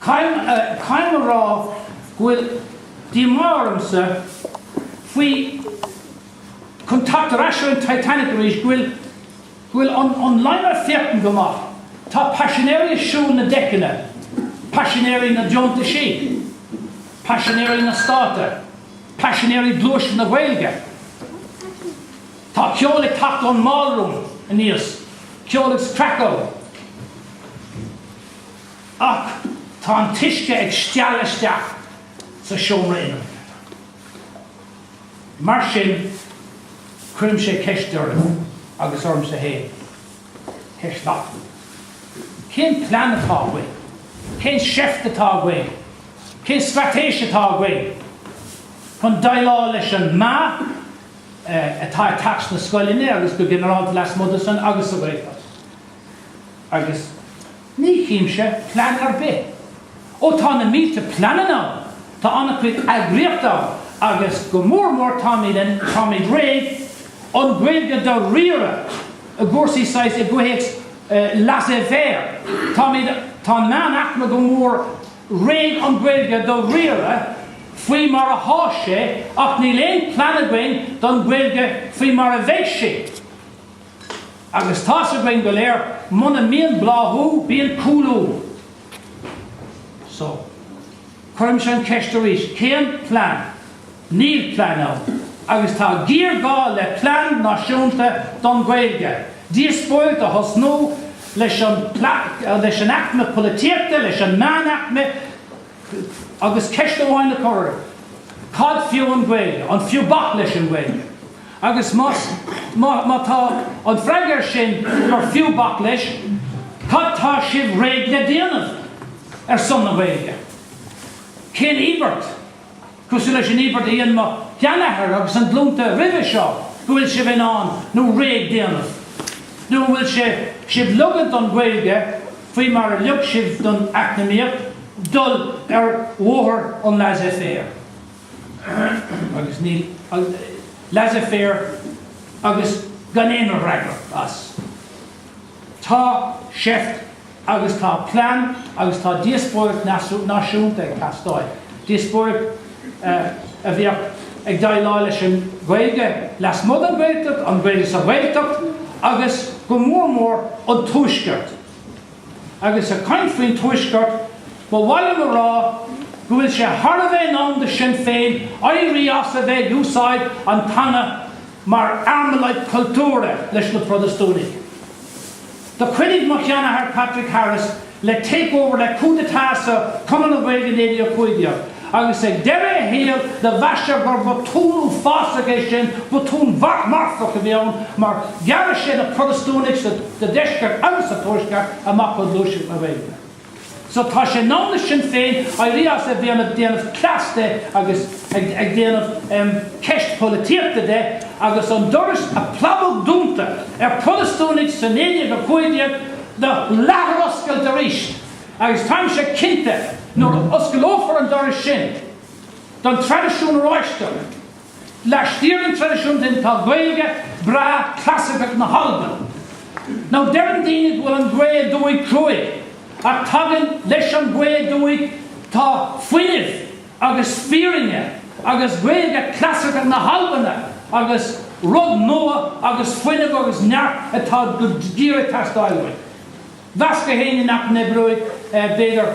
Caithfidh a rá go bhfuil díomá ormsa faoi, chun teacht ar ais ar an Titanic arís, go bhfuil, go bhfuil an, an long ag féachaint go maith. Tá paisinéirí ag siúl na deiceanna, paisinéirí na deontaisí, paisinéirí na státa, paisinéirí Gluaiseacht na Gaeilge. Tá ceol ag teacht ón mballroom aníos, ceol agus craic ann. Ach tá an t-uisce ag stealladh isteach sa seomra imirce. Mar sin, cuirimse ceist oraibh, agus ormsa féin. Ceist mhaith. Cén plean atá againn? Cén seift atá againn? Cén straitéis atá againn chun déileáil leis an meath atá ag teacht sna scoileanna agus go ginearálta lasmuigh de san agus sa Ghaeltacht? Agus ní chímse plean ar bith. Ó tá na mílte pleananna ann, tá an-chuid eagraíocht ann agus go mór mór táimid in, táimid réidh an Ghaeilge do riaradh i gcúrsaí saghas i gcomhthéacs laissez-faire. Táimid, tá an meánaicme go mór réidh an Ghaeilge do riaradh faoi mar athá sé ach níl aon plean againn don Ghaeilge faoi mar a bheidh sí. Agus tá's againn go léir, muna mbíonn bláthú, bíonn cúlú. So, cuirimse an cheist arís, cén plean? Níl plean ann. Agus tá géarghá le plean náisiúnta don Ghaeilge. Díospóireacht a thosnú leis an, leis an aicme polaitíochta, leis an meánaicme, Agus ceist amháin a chur orthu, cad fiú an Ghaeilge? An fiú bac leis an Ghaeilge? Agus más, má, má tá an freagra air sin gur fiú bac leis, cad tá sibh réidh le déanamh ar son na Gaeilge? Cén íobairt? Cosúil leis an íobairt a dhein mo sheanathair agus an glúnta roimhe seo go bhfuil sibh in ann nó réidh déanamh? Nó an bhfuil sé sibh ligean don Ghaeilge, faoi mar a lig sibh don eacnamaíocht, dul ar bhóthar an laissez-faire? Agus níl, laissez-faire agus gan aon fhreagracht as. Tá seift agus tá plean agus tá díospóireacht náisiúnta ag teastáil, díospóireacht a bheadh ag déileáil leis an Ghaeilge lasmuigh den Ghaeltacht, an Ghaeilge sa Ghaeltacht agus go mór mór an Tuaisceart. Agus ag caint faoin Tuaisceart, ba mhaith liom a rá go bhfuil sé thar a bheith in am do Sinn Féin éirí as a bheith ag úsáid an teanga mar armalite cultúrtha leis na Protastúnaigh. Do chuidigh mo sheanathair Patrick Harris le takeover, le coup d'état sa Chonradh na Gaeilge 1915 agus ag deireadh a shaoil do mheas sé gur botún uafásach é sin, botún marfach a bhí ann mar ghearradh sé na Protastúnaigh sa deisceart agus sa tuaisceart amach ó Ghluaiseacht na Gaeilge. So tá sé in am do Sinn Féin éirí as a bheith ag déanamh cleas de agus ag déanamh ceist polaitíochta de agus an doras a preabadh dúnta ar Protastúnaigh sa 1915 do leatharoscailt arís agus táimse cinnte nuair a osclófar an doras sin don traidisiún Oráisteach Laistiar den traidisiún sin tá Gaeilge breá clasaiceach na hAlban. Now deireann daoine go bhfuil an ghaoth aduaidh cruaidh, ach tagann leis an ghaoth aduaidh tá fuinneamh agus fírinne agus Gaeilge clasaiceach na hAlban agus rud nua agus fuinneamh agus neart atá go géar ag teastáil uainn. Mheas gach éinne nach n-oibreoidh, b'fhéidir,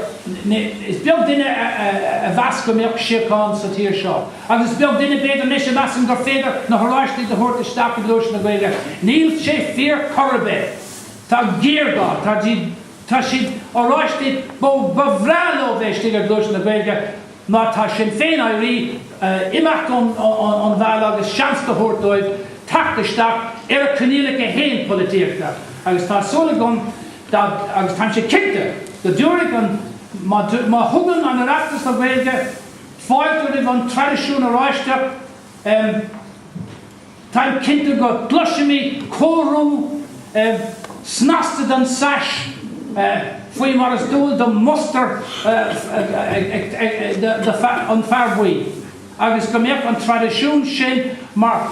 is beag duine a mheas go mbeadh síocháin sa tír seo. Agus is beag duine, b'fhéidir, anois a mheasann gur féidir na hOráistigh a thabhairt isteach i nGluaiseacht na Gaeilge. Níl sé fíor chor ar bith. Tá géarghá. Tá tá siad, Oráistigh, ba bhreá leo bheith istigh i nGluaiseacht na Gaeilge má tá Sinn Féin éirí, imeacht ón bhealach agus seans do thabhairt dóibh teacht isteach ar a coinníollacha fhéin polaitíochta agus tá súil agam agus táimse cinnte go dtabharfaidh an má thugann an Oireachtas na Gaeilge fáilte roimh an traidisiún Oráisteach Táim cinnte go gcloisfimid cóiriú snasta den Sash faoi mar is dual do mustar an fear buí agus go mbeadh an traidisiún sin mar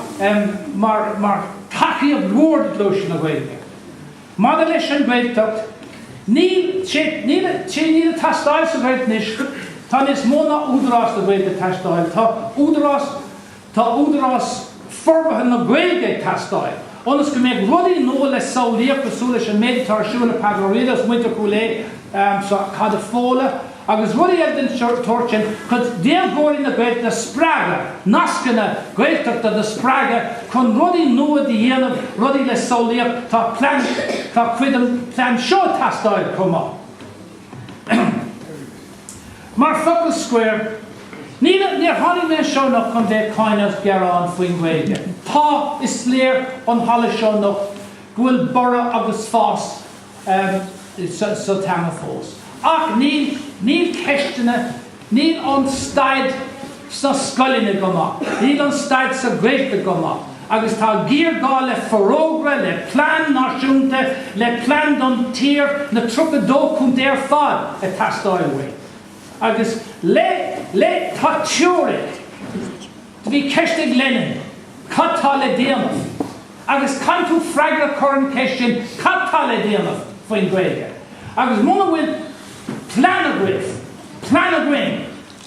mar tacaíocht mhór do Ghluaiseacht na Gaeilge. Maidir leis an Ghaeltacht. Níl sé, níl, sé níl ag teastáil sa Ghaeltacht anois, tá níos mó ná Údarás na Gaeilge ag teastáil, tá Údarás, tá Údarás Forbartha na Gaeilge ag teastáil, ionas go mbeidh rudaí nua le samhlaíocht cosúil leis an méid atá ar siúl ag Peadar Ó Riada agus muintir Chúil Aodha sa Caid Fódhla agus rudaí eile den tsórt sin chun déagóirí na Gaeltachta a spreagadh, nascanna Gaeltachta do spreagadh chun rudaí nua do dhéanamh, rudaí le samhlaíocht, tá plean, tá cuid den plean seo ag teastáil chomh maith. Mar focal scoir, níl, níor tháinig mé anseo anocht chun bheith ag cáineadh agus gearán faoin nGaeilge. Tá, is léir ón halla seo anocht go bhfuil borradh agus fás sa teanga fós. Ach níl, níl ceisteanna, níl an staid sna scoileanna go maith, níl an staid sa Ghaeltacht go maith agus tá géarghá le forógra, le plean náisiúnta, le plean don tír, na 32 contae ar fad ag teastáil uainn. Agus le, le, tá teoiric. Do bhí ceist ag Lenin, cad tá le déanamh? Agus caithfidh tú freagra a chur ar an cheist sin, cad tá le déanamh faoin Ghaeilge? Agus muna bhfuil plean agaibh, plean againn,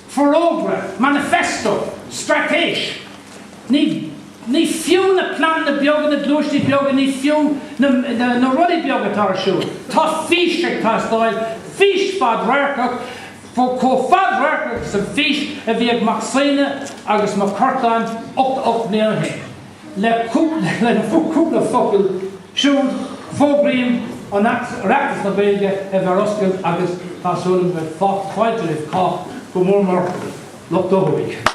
forógra, manifesto, straitéis, ní, ní fiú na pleananna beaga, na gluaistí beaga, ní fiú na, na, na rudaí beaga atá ar siúl. Tá fís ag teastáil, fís fadradharcach, chomh fadradharcach is an fís a bhí ag Mac Suibhne agus Mac Curtáin 88 mbliana ó shin. Le cúpla focal siúd, fógraím an Oireachtas na Gaeilge a bheith ar oscailt agus tá súil agam go mbeidh fáilte roimh chách, go mór mór lucht ó thuaidh.